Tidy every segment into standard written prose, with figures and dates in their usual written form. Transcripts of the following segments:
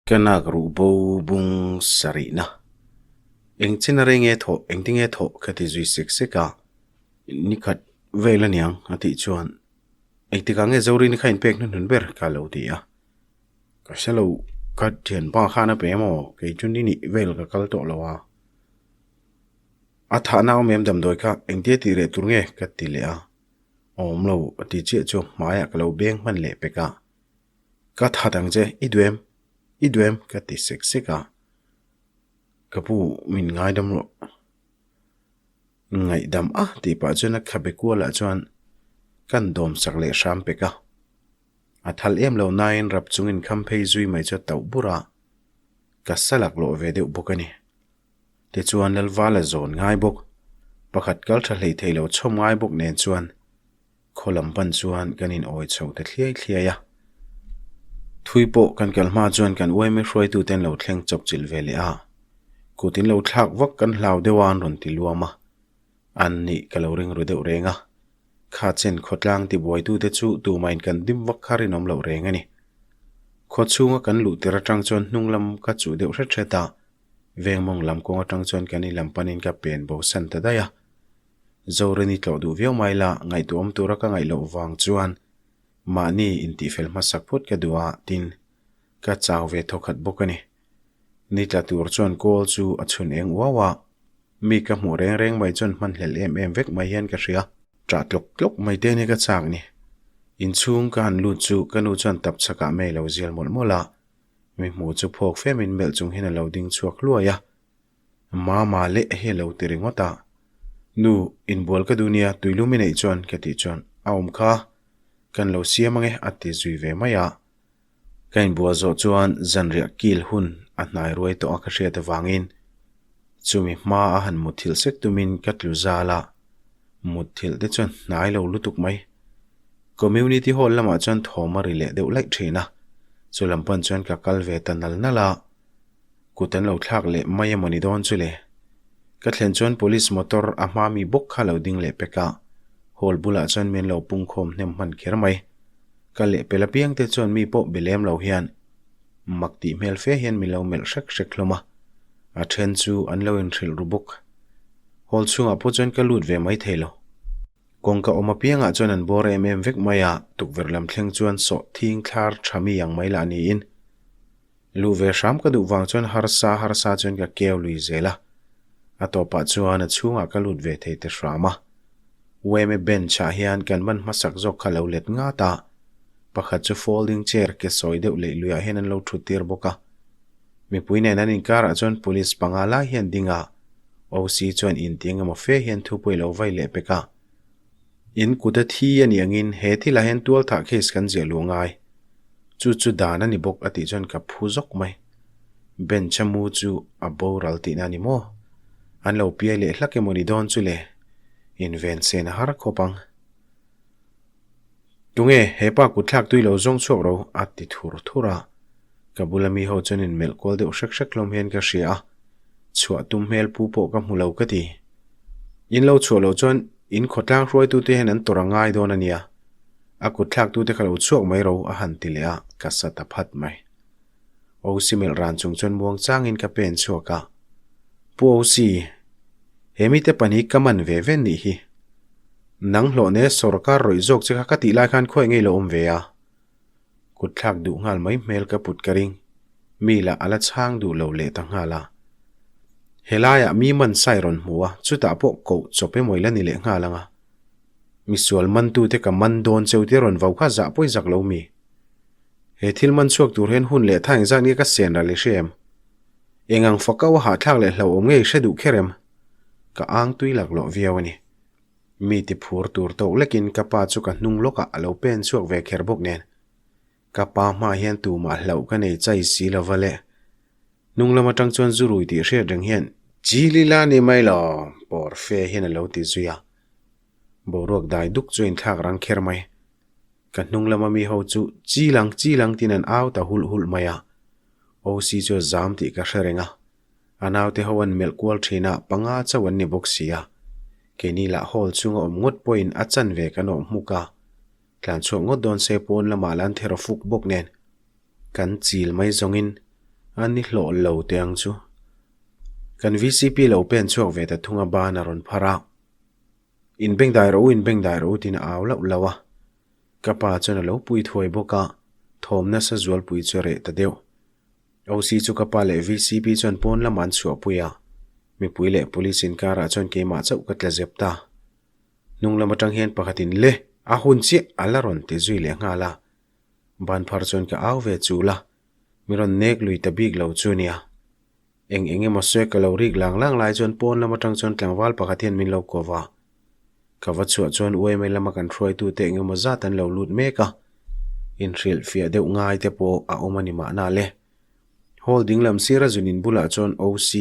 Ka nak ruh bo bung sarihna. Eng chin a rei nge thawh, engtin nge thawh ka ti zui sek sek a. Ni khat vel aniang a tih chuan engtikah nge Zorini kha inpek hnuhnun ber ka lo ti a. Ka hre lo, ka thianpa khan a pe emaw kei chu ni nih vel ka kal tawh lo a. A thahna awm em damdawi kha engtia tih reh tur nge ka ti leh a. Awm lo a ti chiah chu hmaiah ka lo beng hman leh pek a. Ka that ang che, i duem, i duem ka ti sek sek a. Ka pu min ngaidam rawh. Ngaihdam a tih pah chuan a khabe kualah chuan kan dawm sak leh hram pek a. A thal em lo nain rap chungin kham phei zui mai chu a tauh bur a, ka sa laklawh ve deuh bawk a ni. Tichuan Lalvala zawn ngai bawk, pakhat kal tha hlei thei lo chhawm ngai bawk nen chuan Khaw lam pan chuan kan in awi chho ta thliai thliai a. Thui pawh kan kal hma chuan kan uaime hruaitute an lo thleng chawp chilh ve leh a. Kut in lo thlak vak kan hlau deuh a an rawn ti luam a. An nih ka lo ring ru deuh reng a. Kha chen khawtlang tibuaitute chu tumahin kan dim vak kha rinawm loh reng a ni. Khaw chhunga kan luh tir atang chuan hnung lam ka chuh deuh hret hret a. Vengmawng lam kawng atang chuan kan in lam panin ka pen bo san ta daih a. Zorini tlawh duh viau mai la, ngaihtuahawm tura ka ngaih loh vang chuan mahni intihfel hmasak phawt ka duh a, tin, ka chau ve thawkhat bawk a ni. Ni tla tur chuan kawl chu a chhun eng uau a, mi ka hmuh reng reng mai chuan hmanhlel em em vek mai hian ka hria. Ṭah tlawk tlawk mai te ni ka chak ni. Inchhung ka han lut chu ka nu chuan tap chhakah mei lo zial mawlh mawlh a, mi hmuh chu phawk femin melh chung hian a lo ding chhuak hluai a. Mama leh hi a lo ti ringawt a, Nu, inbual ka duh nia, tuilum i neih chuan ka tih chuan a awm kha, kan lo siam ange a ti zui ve mai a. Ka inbual zawh chuan zanriah kil hun a hnai ruai tawh a ka hriat avangin chumi hma a han mutthilh sek tumin ka tlu zal a, mutthilh te chuan hnai lo lutuk mai. Community hall lamah chuan thawm a ri leh deuh laih thin a, chu lam pan chuan ka kal ve ta nal nal a. Kut an lo thlak leh mai emaw ni dawn chu le. Ka thlen chuan police motor a hma mi bawk kha lo ding leh pek a, hall bulah chuan min lo pungkhawm hnem hman kher mai. Ka lehpel apiang te chuan mi pawh be lem lo hian mak tih hmel fe hian min lo melh hrek hrek hlawm a, a then chu an lo inhrilh ru bawk. Hall chhungah pawh chuan ka lut ve mai thei lo. Kawngka awm apiangah chuan an bawr em em vek mai a, tukverh lam thleng chuan sawh thing thlar tha mi ang mai lah niin Luh ve hram ka duh vang chuan harsa harsa chuan ka keu lui zel a, a tawpah chuan a chhungah ka lut ve thei ta hram a. Weme bench ah hian kan man hmasak zawk kha lo let ngat a, pakhat chu folding chair ke sawi deuh leh luiah hian an lo thut tir bawk a. Mipui nen an inkarah chuan police panga lai hian ding a, OC chuan inti engemaw fe hian thupui lo vai leh pek a. In kut a thi a nih angin he thilah hian tualthah case kan ziah luh ngai. Chu chu dan a ni bawk a tih chuan ka phu zawk mai. Bench a mu chu a boral tihna a ni maw? An lo piai leh hlak emaw ni dawn chu le? Inven sen a har khawp ang. Tunge he pa kutthlak tui lo zawng chhuak ro a ti thur thur a. Ka bula mi ho chuan inmelh kual deuh hrek hrek hlawm hian ka hria a, chhuah tum hmel pu pawh ka hmu lo ka ti. In lo chhuah loh chuan in khawtlang hruaitute hian an tawrh a ngai dawn a nia. A kutthlaktute kha lo chhuak mai ro a han ti leh a, ka sa ta phat mai. OC melh ran chung chuan muang changin ka pen chhuak a, Pu OC, he mite pahnih ka man ve ve nih hi. Nang hlawh ne sawrkar rawih zawk che kha ka tih lai khan khawi ngei lo awm ve a. Kutthlak duh nghal mai hmel ka put ka ring. Mi lah a la chhang duh lo leh ta nghal a. Helaiah mi man sai rawn hmu a, chutah pawh koh chawp emaw ila ni leh nghal ang a. Misual mantute ka man dawn cheu tia rawn vau kha zah pawi zak lo mi. He thil man chhuak tur hian hun leh tha engzat nge ka sen ral i hre em? Eng ang fakau a hahthlak leh hlauhawm nge i hre duh kher em? Ka ang tui laklawh viau a ni. Mi ti phur tur tawk lekin ka pa chu ka hnung lawkah a lo pen chhuak ve kher bawk nen. Ka pa hmaah hian tumah hlauh ka nei chai si lo va le. Hnung lam atang chuan zu rui tih hriat reng hian Chili la ni mai lo, pawr fe hian a lo ti zui a. Boruak dai duk chu a inthlak rang kher mai. Ka hnung lama mi ho chu Chilang chilang tiin an au ta hulh hulh mai a. OC chu a zam tih ka hre reng a. A naute ho an melh kual thin a, panga chauh an ni bawk si a. Keini lah hall chunga awm ngawt pawhin a chanve kan awh hmuk a. Tlan chhuak ngawt dawn se pawn lamah lah an theraw fuk bawk nen. Kan chil mai zawngin. A ni hlawh lo teh ang chu. Kan vcp lo pen chhuak ve ta thung a ban a rawn phar a. In bengdai rawh u, in bengdai rawh u tiin a au lauh lauh a. Ka pa chuan a lo pui thuai bawk a, thawm nasa zualpui chu a reh ta deuh. OC chu ka pa leh vcp chuan pawn lamah an chhuahpui a, mipui leh police inkarah chuan keimah chauh ka tla zep ta. Hnung lam atang hian pakhatin le a hun chiah a la rawn ti zui leh nghal a. Ban phar chuan ka au ve chul a, mi rawn nek lui ta bik lo chu nia. Eng eng emaw sawi ka lo rik lang lang lai chuan pawn lam atang chuan tlangval pakhat hian min lo ko va. Ka va chhuah chuan UMA lama kan hruaitute eng emaw zat an lo lut mek a, inhrilhfiah deuh ngai te pawh a awm a ni mahna le. Hall dinglam sira zunin bulah chuan OC,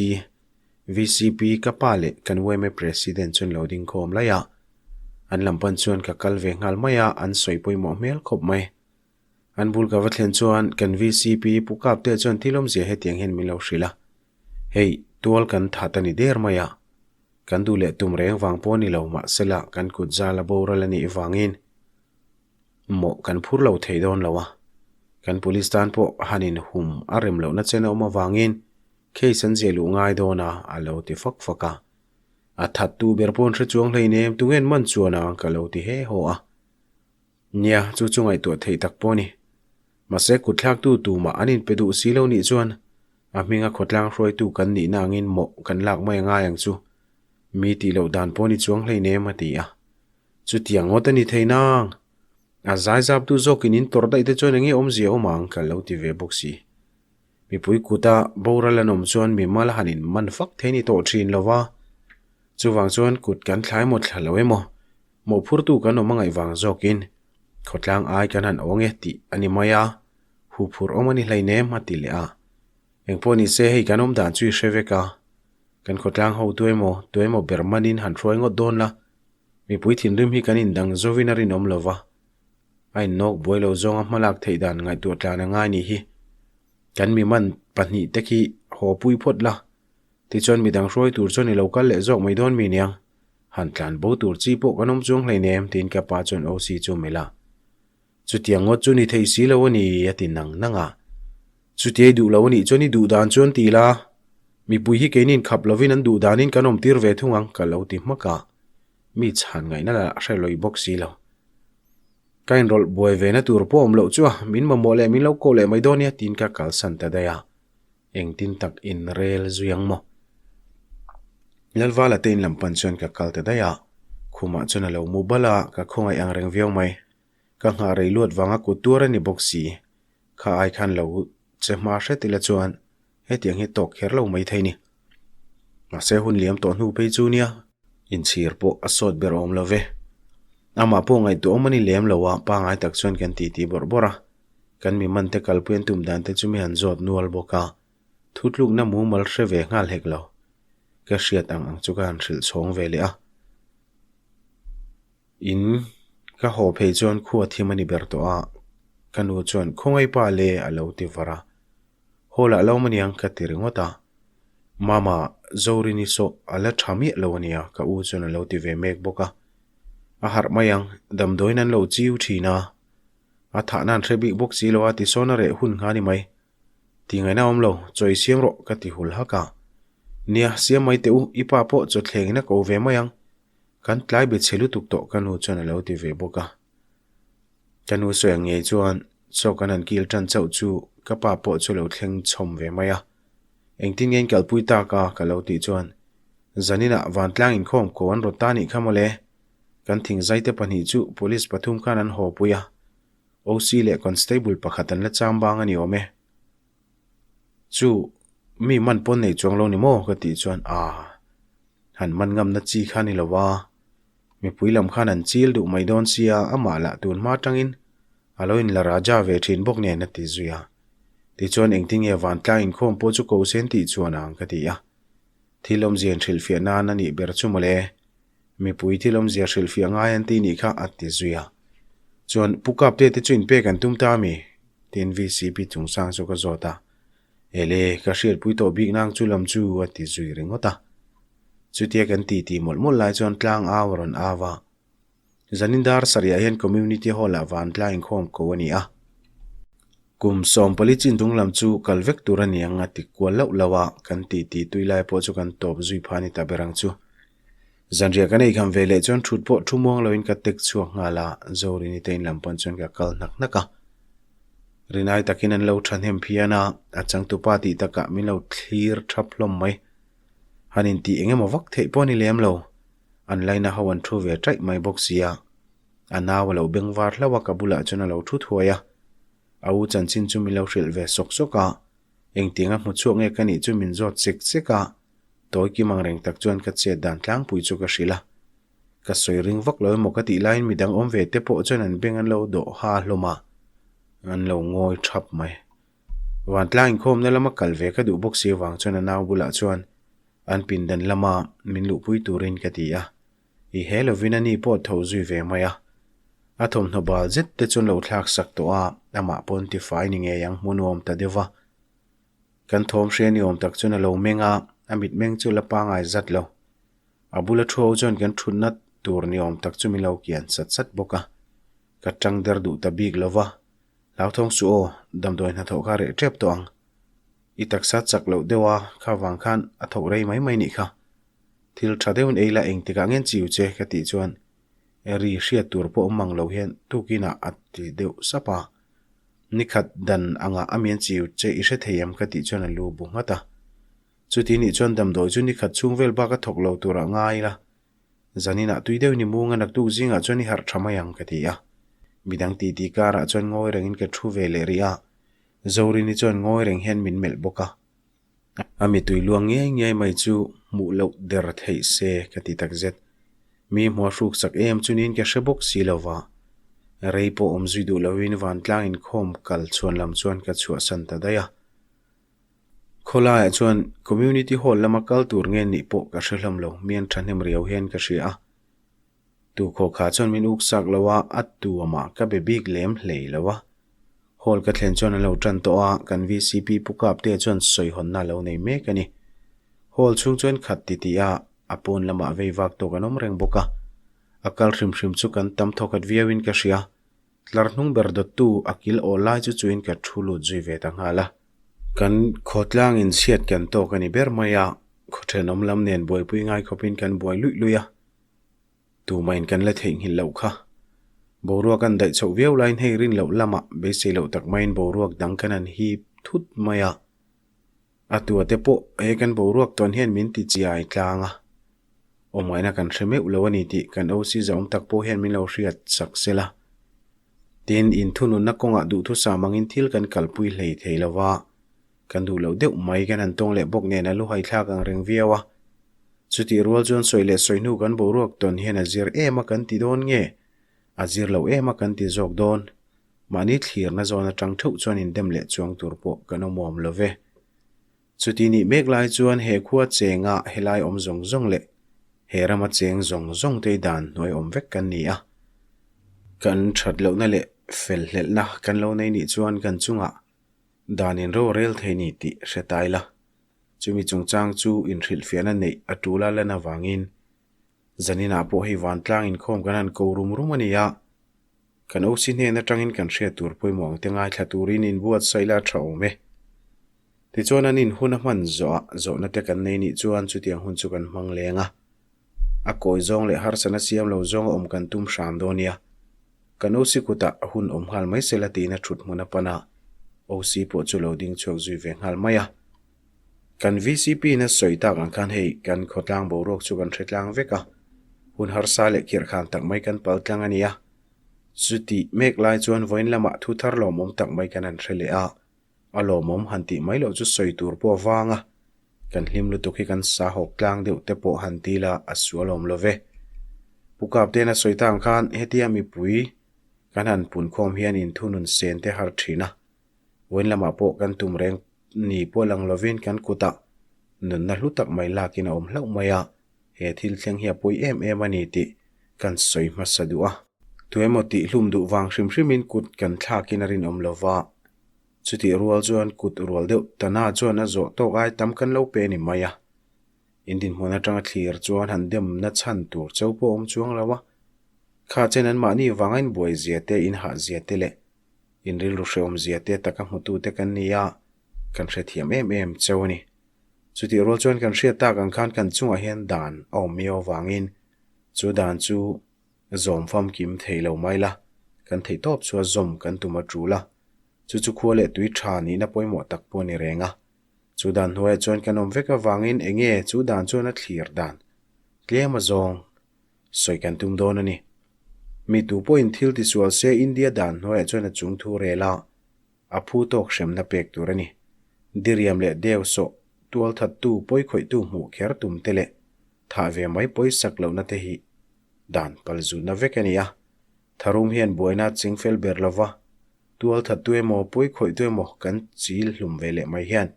VCP, ka pa leh kan UMA President chuan lo ding khawm laih a. An lam pan chuan ka kal ve nghal mai a, an sawi pawimawh hmel khawp mai. An bul ka va thlen chuan kan VCP Pu Kapte chuan thil awmzia hetiang hian min lo hrilh a, Hei, tual kan that a ni der mai a, kan duh leh tum reng vang pawh a ni lo mahsela kan kut zal a boral a nih vangin mawh kan phur lo thei dawn lo a, kan police tan pawh han inhum a rem lohna chen a awm avangin case an ziah luh ngai dawn a, a lo ti fak fak a. A thattu ber pawh an hre chuang hleinem, tungen man chuan ang ka lo ti he haw a. Nia, chu chu ngaihtuah theih tak pawh a ni. Mahse, kutthlaktu tumah an inpe duh si lo nih chuan a hminga khawtlang hruaitu kan nihna angin mawh kan lak mai a ngai ang chu. Mi tih loh dan pawh ni chuang hleinem a ti a. Chutiang ngawt a ni thei nang. A zaizaptu zawkin in tawrh daih te chuan enge awmzia awm ang ka lo ti ve bawk si. Mipui kuta boral an awm chuan mi mal han in man fak thei ni tawh thin lo va. Chuvang chuan kut kan thlai maw thla lo emaw Mawhphurtu kan awm a ngaih vang zawkin khawtlang ai kan han awng e tih a ni mai a, huphurh awm a ni hleinem a ti leh a. Engpawh ni se hei kan awm dan chu i hre vek a, kan khawtlang ho tuemaw tuemaw ber manin han hruai ngawt dawn la, mipui thinrim hi kan indang zovin a rinawm lo va, a innawk buai lo zawnga hmalak theih dan ngaihtuah tlan a ngai ni hi. Kan mi man pahnihte khi haw pui phawt la, tichuan midang hruai tur chuan i lo kal leh zawk mai dawn mi niang. Han tlan bo tur chi pawh kan awm chuang hleinem tiin ka pa chuan OC chu melh a. Chutiang ngawt chu ni thei si lo a ni a ti nang nang a. Chutia i duh lo a nih chuan i duh dan chuan ti la, mipui hi keinin khap lovin an duh danin kan awm tir ve thung ang ka lo ti hmak a. Mi chhan ngaihna lah hre lawih bawk si lo. Ka inrawlh buai ve na tur pawh awm loh chu a, min mamawh leh min lo koh leh mai dawn nia tiin ka kalsan ta daih a. Engtin tak in rel zui ang maw? Lalvala te in lam pan chuan ka kal ta daih a, khumah chuan a lo mu bal a, ka khawngaih ang reng viau mai. Ka nghah rei luat vanga kut tuar a ni bawk si. Kha ai khan lo che hma hret ila chuan hetiang hi tawk kher lo mai thei ni. Mahse hun liam tawh hnu phei chu nia. Inchhir pawh a sawt ber awm lo ve. Amah pawh ngaihtuah awm a ni lem lo a, pangai tak chuan kan titi bawrh bawrh a. Kan mi mante kalpui an tum dan te chu mi han zawt nual bawk a, thutlukna mumal hre ve nghal hek lo. Ka hriat ang ang chu ka han hrilh chhawng ve leh a. In ka haw phei chuan khua thim a ni ber tawh a, ka nu chuan khawngaih pa le a lo ti var a. Haw lah lo awm aniang ka ti ringawt a. Mama, Zorini saw a la tha miah lo ania ka u chuan a lo ti ve mek bawk a. A harh mai ang, damdawiin an lo chiu thin a. A thah nan hre bik bawk si lo a tisawn a reh hun ngha ni mai. Ti ngaihna awm lo, chaw i siam rawh ka ti hul hak a. Nia, siam mai teh u, i pa pawh chaw thleng in a ko ve mai ang. Kan tlai be chhe lutuk tawh ka nu chuan a lo ti ve bawk a. Ka nu sawi ang ngei chuan chaw kan han kil tan chauh chu ka pa pawh chu lo thleng chhawm ve mai a. Engtin nge in kalpui tak a ka lo tih chuan zaninah vantlang inkhawm ko an rawt ta nih kha mawle. Kan thingzaite pahnih chu police pathum khan an haw pui a, OC leh constable pakhat an la cham bang a ni awm e. Chu mi man pawn nei chuang lo ni maw ka tih chuan aa han man ngamna chi kha ni lo a, mipui lam khan an chil duh mai dawn sia amah lah tun hma atangin a lo inla raja ve thin bawk nen a ti zui a. Tichuan engtin nge vantlang inkhawm pawh chu ko sen tih chuan ang ka ti a. Thil awmzia inhrilhfiah nan a nih ber chu mawle. Mipui thil awmzia hrilhfiah ngai an ti nih kha a ti zui a. Chuan Pu Kapte te chu inpek an tum ta ami? Tiin VCP chungchang chu ka zawt a. Ele, ka hriatpui tawh bik nang chu lam chu a ti zui ringawt a. Chutia kan ti ti mawlh mawlh lai chuan tlang au a rawn au a. Zanin dar sarihah hian Community Hall ah vantlang inkhawm ko a ni a. Kum 14 chin chung lam chu kal vek tur a ni ang a ti kual loh loh a, kan titi tui lai pawh chu kan tawp zui pha a ni ta ber ang chu. Zanriah kan eikham ve leh chuan thut pawh thu muang loin ka tek chhuak nghal a, Zorini te in lam pawn chuan ka kal hnak hnak a. Rinai takin an lo thahnem phian a, a changtupa tih takah min lo thlir thap hlawm mai. Han intih eng emaw vak theih pawh a ni lem lo. An laina ho an thu ve taih mai bawk sia. A nau a lo beng var hlauh a, ka bulah chuan a lo thu thuai a. A u chanchin chu min lo hrilh ve sawk sawk a, engtiang a hmu chhuak nge ka nih chu min zawt chek chek a, tawi kim ang reng tak chuan ka chet dan tlangpui chu ka hrilh a. Ka sawi ring vak lo emaw ka tih laiin midang awm ve te pawh chuan an beng an lo dawh ha hlawm a, an lo ngawi thap mai. Vantlang inkhawmna lama kal ve ka duh bawk si avang chuan a nau bulah chuan an pindan lama min luhpui turin ka ti a. I he lovin a ni pawh tho zui ve mai a. A thawmhnaw bal zet te chuan lo thlak sak tawh a, amah pawn tifai ni ngei ang hmu nuam ta deuh va. Kan thawm hria ni awm tak chuan a lo meng a, a mitmeng chu la pangai zat lo. A bula thu ho chuan kan thutna tur ni awm tak chu min lo kian sat sat bawk a. Ka tang der duh ta bik lo va. Hlauthawng suh aw, damdawi hnathawh kha reh tep tawh ang. I taksa chak loh deuh a, kha vang khan a thawk rei mai mai nih kha. Thil tha deuhin ei la engtikah ngen chiu che ka tih chuan ri hriat tur pawh awm mang lo hian tukinah a ti deuh sap a. Nikhat dan angah a mian chiu che i hre thei em ka tih chuan a lu bu nghat a. Chuti nih chuan damdawi chu nikhat chhung vel bak a thawk lo turah ngai ila. Zaninah tui deuhin i mung a naktuk zingah chuan i harh tha mai ang ka ti a. Midang titi karah chuan ngawi rengin ka thu ve leh rih a. Zorini chuan ngawi reng hian min melh bawk a. A mitui luang ngiai ngiai mai chu hmuh loh der theih se ka ti takzet. Mi hmuh a hruk chak em chu niin ka hre bawk si lo va. Rei pawh awm zui duh loin vantlang inkhawm kal chhuan lam chuan ka chhuahsan ta daih a. Khawlaiah chuan Community Hall lama kal tur nge nih pawh ka hre hlawm lo, mian thahnem riau hian ka hria a. Tu khaw kha chuan min uk sak lo a, a tu amah ka be bik lem hlei lo a. Hall ka thlen chuan an lo tan tawh a, kan VCP pu Kaptea chuan sawihawnna a lo nei mek a ni. Hall chhung chuan khat titih a, a pawn lamah vei vak tawk an awm reng bawk a. A kal hrim hrim chu kan tam thawkhat viauin ka hria. Tlar hnung ber dawttu a kil awl lai chu chuin ka thu lut zui ve ta nghal a. Kan khawtlang in chhiat kan tawk a ni ber mai a, khaw thenawm lam nen buaipui ngai khawpin kan buai luih luih a. Tumahin kan la theihnghilh loh kha. Boruak an daih chhoh viau laiin hei rin loh lamah beisei loh tak maiin boruak dang kan han hip thut mai a. A tuate pawh he kan boruak tawn hian min ti chiai tlang a. Awmngaihna kan hre meuh lo a ni tih kan OC zahawm tak pawh hian min lo hriat sak sel a. Tin, inthununna kawngah duhthusam angin thil kan kalpui hlei thei lo va. Kan duh loh deuh mai kan han tawng leh bawk nen a luhai thlak ang reng viau a. Chutih rual chuan sawi leh sawi hnu kan boruak tawn hian a zir em a kan ti dawn nge? A zir lo em a kan ti zawk dawn? Mahni thlirna zawn atang theuh chuan indem leh chuang tur pawh kan awm awm lo ve. Chuti nih mek lai chuan he khua chenga helai awm zawng zawng leh he rama cheng zawng zawng te dan hnuai awm vek kan ni a. Kan that lohna leh fel hlelhna kan lo nei nih chuan kan chungah Dan in ro rel thei ni tih hre ta ila. Chumi chungchang chu inhrilhfiahna neih a tul a lan avangin zaninah pawh hei vantlang inkhawm kan han ko rum rum a ni a. Kan OC hnen atangin kan hriat tur pawimawh ang te ngaithla turin inbuatsaih la tha awm e. Tichuan an inhun a hman zawhah zawhna te kan nei nih chuan chutiang hun chu kan hmang leng a. A kawi zawng leh harsatna siam lo zawnga awm kan tum hram dawn nia. Kan OC kutah a hun awm nghal mai sela tiin a thut hmun a pan a, OC pawh chu lo ding chhuak zui ve nghal mai a. Kan VCP in a sawi tak ang khan hei kan khawtlang boruak chu kan hre tlang vek a, hun harsa leh khirhkhan tak mai kan pal tlang a nia. Chutih mek lai chuan vawiin lamah thu thar lawmawm tak mai kan han hre leh a, A lawmawm han tih mai loh chu sawi tur pawh a vang a, kan hlim lutuk hi kan sa hawk tlang deuh te pawh han ti la a sual awm lo ve. Pu Kapten a sawi tang khan hetia mipui kan han punkhawm hian inthunun sen te har thin a, vawiin lamah pawh kan tum reng ni pawh lang lovin kan kutah nunna hlu tak mai lakin a awm hlauh mai a, he thil thleng hi a pawi em em a ni tih kan sawi hmasa duh a. Tuemaw tihhlum duh vang hrim hrimin kut kan thlakin a rinawm lo va, chutih rual chuan kut rual deuh tana chuan a zawh tawk ai tam kan lo pe a ni mai a. In dinhmun atanga thlir chuan han demna chhan tur cheu pawh a awm chuang lo a. Kha chen anmahni vanga inbuai zia te, inhah zia te leh. In rilru hrehawmzia te taka hmutute kan ni a, kan hrethiam em em cheu a ni. Chutih rual chuan kan hriat tak ang khan kan chungah hian dan a awm miau avangin chu dan chu zawm famkim thei lo mai la, kan theih tawp chu a zawm kan tum a tul a. Chu chu khua leh tui tha nihna pawimawh tak pawh a ni reng a. Chu dan hnuaiah chuan kan awm vek avangin enge chu dan chuan a thlir dan tlem a zawng sawi kan tum dawn a ni. Mi tu pawhin thil tisual se India dan hnuaiah chuan a chung thu rel a, a phu tawk hremna pek tur a ni. Diriam leh deu sawh, tualthattu, pawikhawihtu hmuh kher tum te leh thah ve mai pawisak lohna te hi dan palzutna vek a ni a. Tharum hian buaina a chingfel ber lo va, tualthattu emaw pawikhawihtu emaw kan chil hlum ve leh mai hian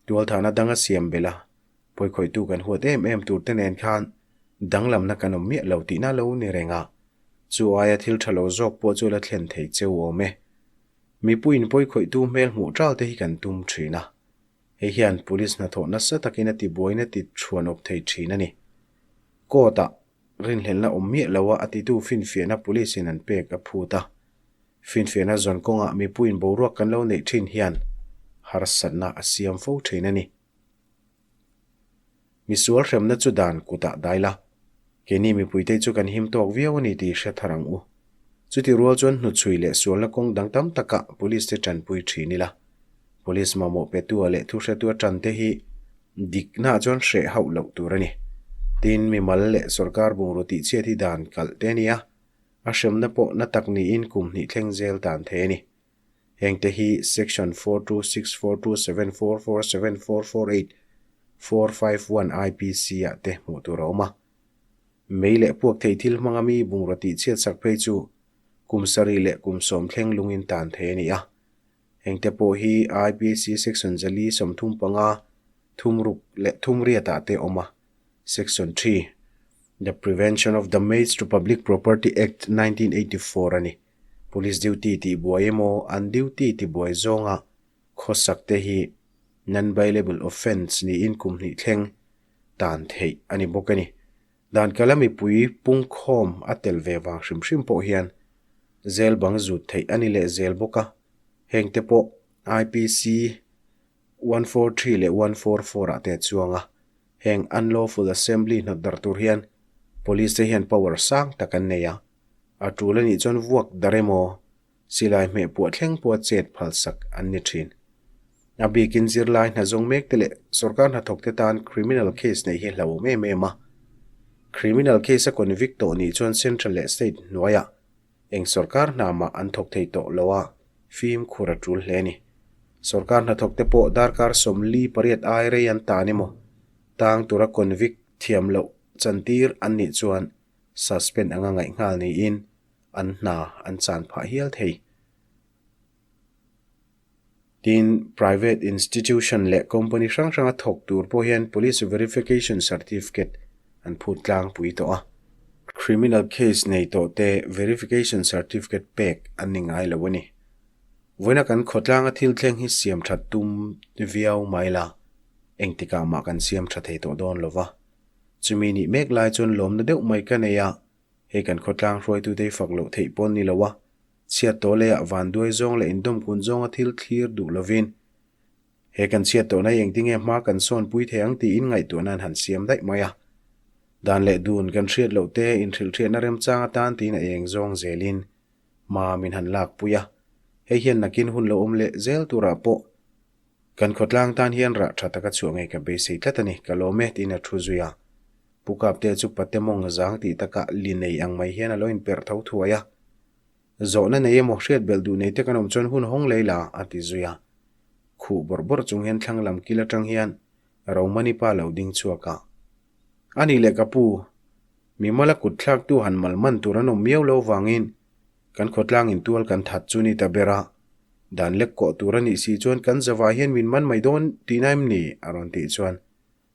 tualthahna dang a siam belh a, pawikhawihtu kan huat em em tur te nen khan danglamna kan awm miah lo tihna lo ni reng a, chu aia thil tha lo zawk pawh chu la thlen thei cheu awm e. Mipuiin pawikhawihtu hmel hmuh ṭal te hi kan tum ṭhin a, hei hian police hnathawh nasa takin a tibuaina ti ṭhuan awp thei ṭhin a ni. Court-ah Rinhlelhna awm miah lo a a titu finfiahna police in an pek a phut a. Finfiahna zawn kawngah mipuiin boruak kan lo neih thin hian harsatna a siam fo thin a ni. Misual hremna chu dan kutah dai la. Keini mipuite chu kan him tawk viau a ni tih hre thar ang u. Chuti rual chuan hnuchhui leh sualna kawng dang tam takah police te tanpui thin ila. Police mamawh petua leh thuhretua tante hi Diknaah chuan hreh hauh loh tur a ni. Tin, mimal leh sorkar bungraw tihchhiat hi dan kalh te a ni a, a hremna pawh na tak niin kum hnih thleng zel dan thei a ni. Hengte hi Section 42642 744744 8 451 IPC-ah te hmuh tur a awm a. Mei leh puak thei thil hmanga mi bungraw tihchhiat sak phei chu kum sarih leh kum sawm thleng lungin tan thei a ni a. Hengte pawh hi IPC Section zali 35, thum ruk leh thum riatah te awm a. Section 3, The Prevention of Damage to Public Property Act 1984 a ni. Police duty tih buai emaw an duty ti buai zawnga khawsak te hi non-bailable offence niin kum hnih thleng tan theih a ni bawk a ni. Dan kala mipui pungkhawm a tel ve vang hrim hrim pawh hian zel bang zut theih a ni leh zel bawk a, hengte pawh IPC 143 leh 144 ah te a chuang a, heng unlawful assembly hnawt darh tur hian police te hian power sang tak an nei a, a tul a nih chuan vuak darh emaw Silai hmeh puah thleng pawha chet phalsak an ni thin. A bikin zirlai hna zawng mek te leh sorkar hnathawk te tan criminal case neih hi hlauhawm em em a. Criminal case a convict tawh nih chuan central leh state hnuaiah eng sorkar hna mah an thawk thei tawh lo a, fimkhur a tul hle a ni. Sorkar hnathawk te pawh darkar 48 ai rei an tan emaw tang tura convict thiam loh chantir an nih chuan suspend anga ngaih nghal niin an hna an chan phah hial thei. Tin, private institution leh company hrang hranga thawk tur pawh hian police verification certificate an phut tlangpui tawh a. Criminal case nei tawh te verification certificate pek an ni ngai lo a ni. Vawiina kan khawtlanga thil thleng hi siam that tum viau mai la, engtikah mah kan siam tha thei tawh dawn lo va. Chumi nih mek lai chuan lawmna deuh mai ka nei a, Hei kan khawtlang hruaitute hi fak loh theih pawn ni lo a, chhiat tawh leiah vanduai zawng leh indawmkun zawnga thil thlir duh lovin he kan chhiat tawhna hi engtinge hma kan sawnpui thei ang tiin ngaihtuahna an han siam daih mai a. Dan leh dun kan hriat loh te inhrilhhriatna remchang atan tiin a eng zawng zelin hma min han lakpui a, hei hian nakin hun lo awm leh zel turah pawh kan khawtlang tan hian rah tha taka chhuah ngei ka beisei tlat a ni, ka lawm e tiin a thu zui a. Pu Kaptea chu pate mawng zang tih takah li nei ang mai hian a lo inperh tho thuai a. Zawhna nei emaw hriat belh duh nei te kan awm chuan hun hawng lei la, a ti zui a. Khuh bawrh bawrh chung hian thlang lam kil atang hian Romani pa lo ding chhuak a. A nih leh ka pu, mimala kut thlaktu han mal man tur an awm miau lo vangin kan khawtlang in tual kan that chu ni ta ber a. Dan lek kawh tur a nih si chuan kan zavah hian min man mai dawn tihna em ni? a rawn tih chuan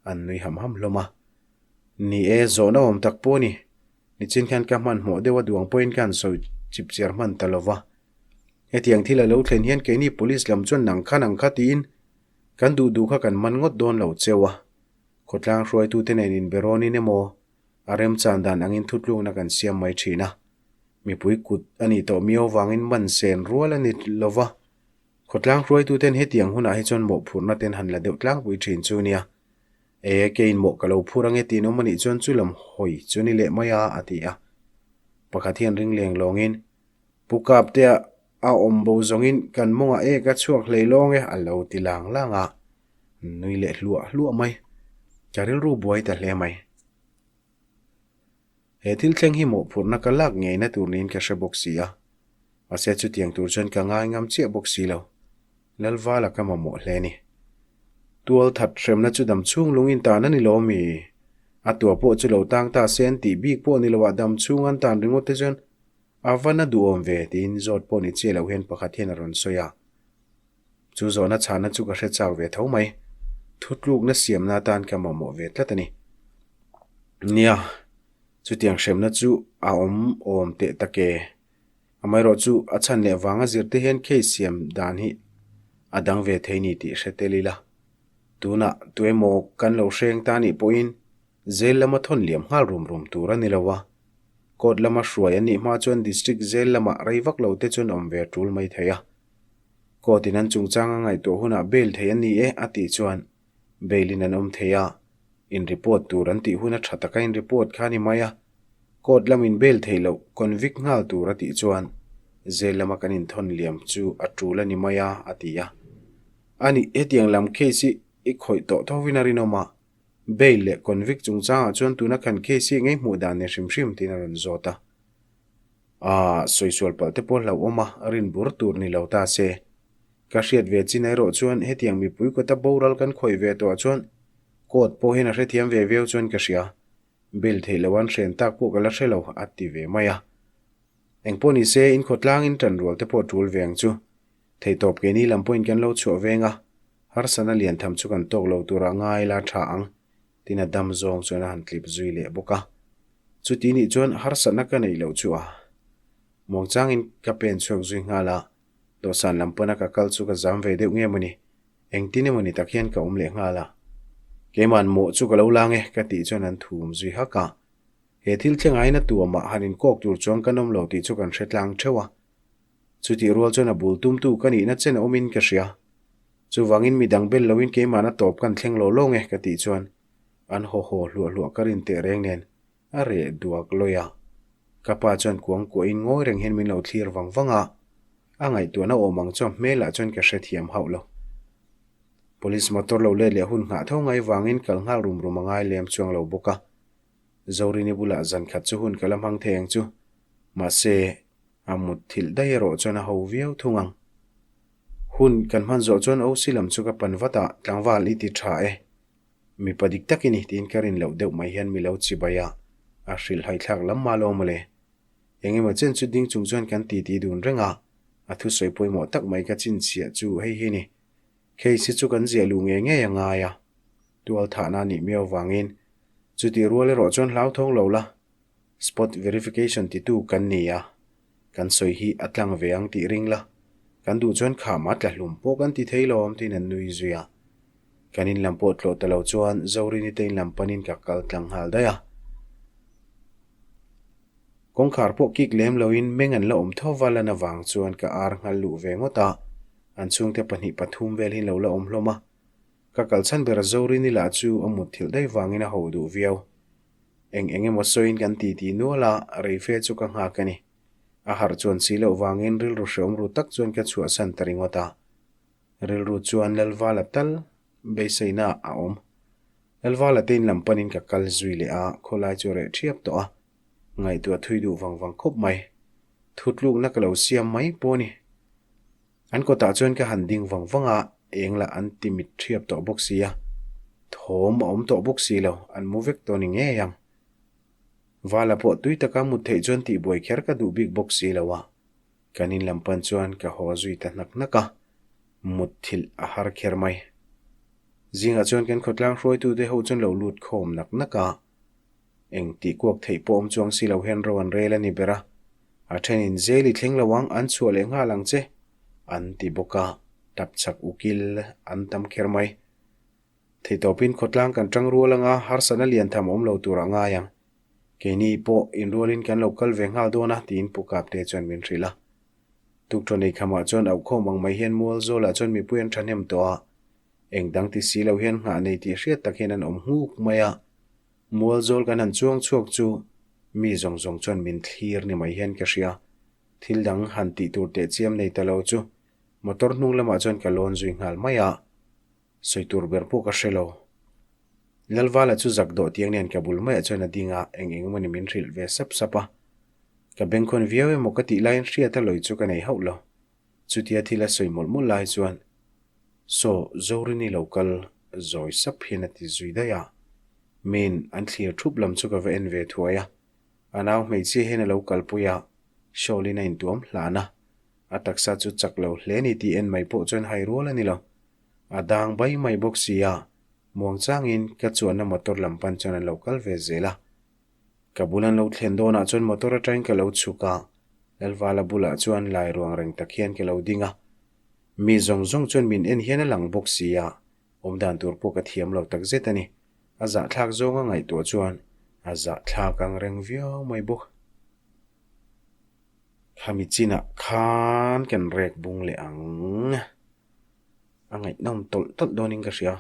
An nui ham ham hlawm a. Ni e, zawhna awm tak pawh a ni. Nichin khan ka hmanhmawh deuh a duang pawhin ka han sawi chip chiar hman ta lo va. Hetiang thil a lo thlen hian keini police lam chuan nang kha nang kha tiin kan duh duh kha kan man ngawt dawn lo cheu a. Khawtlang hruaitute nen inberawnin emaw a remchan dan angin thutlukna kan siam mai thin a. Mipui kut a nih tawh miau vangin man sen rual a ni lo va, khawtlang hruaituten hetiang hunah hi chuan mawhphurhna ten han la deuh tlangpui thin chu nia. E, keiin mawh ka lo phur ange tiin awm a nih chuan chu lam hawi chu ni leh mai a, a ti a. Pakhat hian ring leng lawngin, Pu Kaptea a awm bo zawngin kan mawngah e ka chhuak hlei lawng e, a lo ti lang lang a. Nui leh hluah hluah mai. Ka rilru buai ta hle mai. He thil thleng hi mawhphurhna ka lak ngeina tur niin ka hre bawk si a. Mahse chutiang tur chuan ka ngai ngam chiah bawk si lo. Lalvala ka mamawh hle ni. Tual that hremna chu dam chhung lung in tan a ni lo mi? A tua pawh chu lo tang ta se an tih bik pawh ni lo ah dam chhung an tan ringawt te chuan a va na duhawm ve tiin zawt pawh ni chiah lo hian pakhat hian a rawn sawi a. Chu zawhna chhana chu ka hre chak ve tho mai. Thutlukna siamna atan ka mamawh ve tlat a ni. Nia, chutiang hremna chu a awm awm teh tak e. Amaherawh chu a chhan leh vanga zirte hian case siam dan hi a dang ve thei ni tih hre tel ila. Tunah tuemaw kan lo hreng ta nih pawhin jail lama thawn liam nghal rum rum tur a ni lo a. Court lama hruai an nih hma chuan district jail lamah rei vak lo te chuan awm ve tul mai thei a. Court in an chungchang a ngaihtuah hunah bail thei a ni e a tih chuan bail in an awm thei a, in report tur an tih huna tha taka in report kha a ni mai a, court lam in bail theih loh convict nghal tur a tih chuan jail lama kan inthawn liam chu a tul a ni mai a a ti a. A nih hetiang lam case hi i khawih tawh thovin a rinawm a, bail leh convict chungchangah chuan tuna khan case hi ngei hmuh dan ni hrim hrim tiin a rawn zawt a. Aaa, sawisual palh te pawh hlauhawm a, rin bur tur ni lo ta se. Ka hriat ve chin erawh chuan hetiang mipui kawta boral kan khawih ve tawhah chuan court pawh hian a hrethiam ve viau chuan ka hria. Bail theih loh an hren tak pawh ka la hre lo, a ti ve mai a. Engpawh ni se, in khawtlangin ṭanrual te pawh ṭul ve ang chu. Theihtawp keini lam pawhin kan lo chhuah veng a, harsatna lian tham chu kan tawk lo turah ngai la ṭha ang. Tin a dam zawng chuan a han tlip zui leh bawk a. Chuti nih chuan harsatna ka neih loh chu a. Muangchangin ka pen chhuak zui nghal a, dawhsan lam pana ka kal chu ka zam ve deuh nge mawni, engtin emawni tak hian ka awm leh nghal a. Keima'n mawh chu ka lo lang e ka tih chuan an thum zui hak a. He thil thlengaiin a tuamah han inkawk tur chuan kan awm lo tih chu kan hre tlang theuh a. Chutih rual chuan a bul tumtu ka nihna chen a awmin ka hria. Chuvangin midang bel loin keimahna tawp kan thleng lo lawng e ka tih chuan an haw haw hluah hluah ka rin teh reng nen a reh duak lawi a. Ka pa chuan kuang kuahin ngawi reng hian min lo thlir vang vang a, a ngaihtuahna awm ang chuan hmelah chuan ka hrethiam hauh lo. Police motor lo let leh hun nghah tho ngai vangin kal nghal rum rum a ngai lem chuang lo bawk a. Zorini bulah zan khat chu hun ka la hmang thei ang chu. Mahse, a mut thilh daih erawh chuan a ho viau thung ang. Hun kan hman zawh chuan OC lam chu ka pan vat a, tlangval i ti tha e. Mipa dik tak i ni tiin ka rin loh deuh mai hian mi lo chibai a, a hrilhhai thlak lam mah lo mawle. Eng emaw chen chu ding chung chuan kan titi dun reng a, a thusawi pawimawh tak mai ka chinchhiah chu hei hi ni. Case hi chu kan ziah luh ngei ngei a ngai a, tual thahna a nih miau vangin chutih rual erawh chuan hlauthawng lo la, Spot verification titu kan ni a, kan sawi hi a tlang ve ang tih ring la, kan duh chuan kham a tla hlum pawh kan ti thei lo awm tiin an nui zui a. Kan in lam pawh tlawh ta lo chuan Zorini te in lam panin ka kal tlang nghal daih a. Kawngkhar pawh kik lem loin meng an la awm tho va lan avang chuan ka ar nghal luh ve ngawt a, an chhungte pahnih pathum vel hi lo la awm hlawm a. Ka kal chhan ber Zorini lah chu a mutthilh daih vangin a ho duh viau. Eng eng emaw sawiin kan ti ti nual a, reife chu ka nghak a ni. A harh chuan si loh vangin rilru hreawm ru tak chuan ka chhuahsan ta ringawt a. Rilru chuan Lalvala tal beiseina a awm. Lalvala te in lam panin ka kal zui leh a, khawlai chu a reh ṭhiap tawh a. Ngaihtuah thui duh vang vang khawp mai. Thutlukna ka lo siam mai pawh a ni. An kawtah chuan ka han ding vang vang a, eng lah an ti mit ṭhiap tawh bawk si a, thawm a awm tawh bawk si lo, an mu vek tawh ni ngei ang. Vala pawh tui taka mut theih chuan tihbuai kher ka duh bik bawk si lo a, kan in lam pan chuan ka haw zui ta hnak hnak a, mut thilh a har kher mai. Zingah chuan kan khawtlang hruaitute ho chuan lo lut khawm nak nak a, Eng tih kuak theih pawh awm chuang si lo hian ro an rel a ni ber a, a thenin zel i thleng lo ang, an chhuah leh nghal ang che, an ti bawk a, tap chak ukil an tam kher mai. Theihtawpin khawtlang kan tang rual anga harsatna lian tham awm lo turah ngai ang. Keini pawh inrualin kan lo kal ve nghal dawn a, tiin Pu Kapte chuan min hrilh a. Tukṭhaw nei khamah chuan auhkhawm ang mai hian mual zawlah chuan mipui an ṭhahnem tawh a. Eng dang ti si lo hian nghah nei tih hriat tak hian an awm nghuk mai a. Mual zawl kan han chuang chhuak chu mi zawng zawng chuan min thlir ni mai hian ka hria. Thil dang han tih tur teh chiam nei ta lo chu motor hnung lamah chuan ka lawn zui nghal mai a. Sawi tur ber pawh ka hre lo. Lalvala chu zak dawh tiang nen ka bul maiah chuan a ding a, eng eng emawni min hrilh ve sap sap a. Ka bengkhawn viau emaw ka tih laiin hriat a lawi chu ka nei hauh lo. Chutia thil a sawi mawlh mawlh lai chuan, Saw, Zorini lo kal zawi sap hian a ti zui daih a. Min an thlir thup lam chu ka va en ve thuai a. A nau hmeichhia hian a lo kalpui a, shawl-in a intuam hlan a. A taksa chu chak lo hle ni tih en mai pawh chuan hai rual a ni lo. A dang bai mai bawk si a, muangchangin ka chuanna motor lam pan chuan an lo kal ve zel a. Ka bul an lo thlen dawnah chuan motor atangin ka lo chhuk a, Lalvala bulah chuan lai ruang reng tak hian ka lo ding a. Mi zawng zawng chuan min en hian a lang bawk si a, awmdan tur pawh ka thiam lo tak zet a ni. A zahthlak zawnga ngaihtuah chuan a zahthlak ang reng viau mai bawk. Khami chinah khan kan rek bung leh ang. A ngaihnawm tawlh tawlh dawnin ka hria.